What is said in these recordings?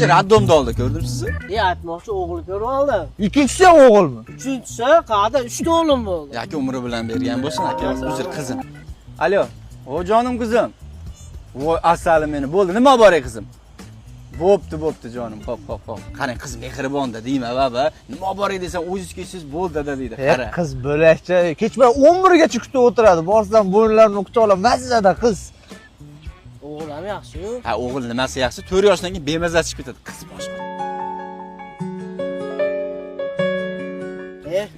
Роддом da oldi, ko'rdim sizni. E, aytmoqchi, o'g'il ko'rib oldim. Ikkinchisi ham o'g'ilmi? Uchinchisi qada 3 ta o'g'lim bo'ldi. Aka umri bilan bergan bo'lsin, aka. Uzr, qizim. Alo. O jonim qizim. Voy asalim meni. Bo'ldi, nima bor ey qizim? Bo'pti, bo'pti jonim. Xo'p, xo'p, xo'p. Qarang, qiz mehribonda deyman, baba. Nima bor ey desam, o'zingiz kelsangiz bo'ldi dada deydi. Qara. Qiz bo'lakcha. Kechma 11 gacha kutib o'tiradi. Borsam bo'yinlarini quchoqlab mazzada qiz. O'g'il ham yaxshi-yu. Ha, o'g'il nimasi yaxshi? 4 yoshdan keyin bemaza chiqib ketadi. Qiz boshqa. E,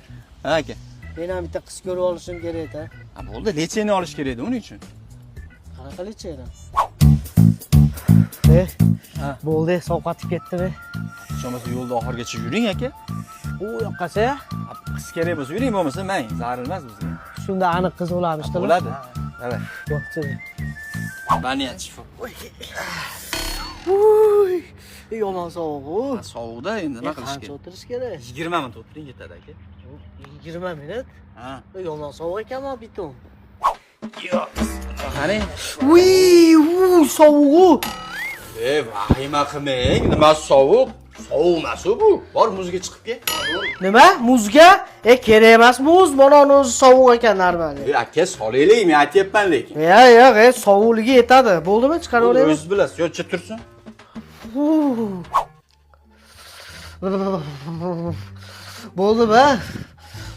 Ha, aka. men ham bitta qiz ko'rib olishim kerak edi. Ha, bo'ldi, lecheniya olish kerak edi uning uchun. Qanaqa lecheniya? E, bo'ldi, sovqotib ketdi be. Hech bo'lmasa yo'lda oxirigacha yuring aka. U yoqqasa, Ha, qiz kerak bo'lsa yuring, bo'lmasa mang, zarur emas bizga. shunda aniq qiz bo'lamiz. Bo'ladi. Давай. Yo'qchi. Bani shifo. Uy, yomon sovuq-u. Sovuqda endi nima qilish Qancha kerak? o'tirish kerak? 20 minut o'tiring yetadi aka. 20 minut. Ha. Yomon sovuq ekan, bitum. Qarang. Uy, uy, sovuq-u. E, vahima qilmang. Nima sovuq? Sovuq emas u bu. Bor muzga chiqib kel. Nima? Muzga? E, kerak emas muz, mana o'zi sovuq ekan normal. E, aka, solaylik, men aytyapman lekin. Yo'q, yo'q, e, sovuqligi yetadi. Bo'ldimi? Chiqarib olaymi? O'zingiz bilasiz, yo'qcha tursin. Bo'ldimi?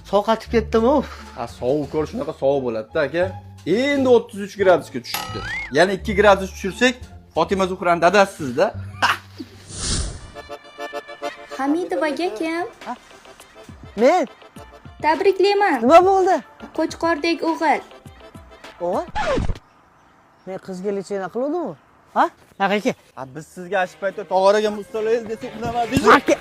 Sovqotib ketdim-u. Ha, sovuq ko'r shunaqa sovuq bo'ladi-da, aka. Endi 33 gradusga tushibdi. Yana 2 gradus tushirsak, Fotima Zuhrani dadasisiz-da. Hamidovaga kim? Men? Tabriklayman. Nima bo'ldi? Qo'chqordek o'g'il. O'g'il? Men qizga lechena qiluvdimmi? Ha? Aka. Ha, biz sizga shu paytda tog'oraga muz solaylik desak, unamadingiz. Aka.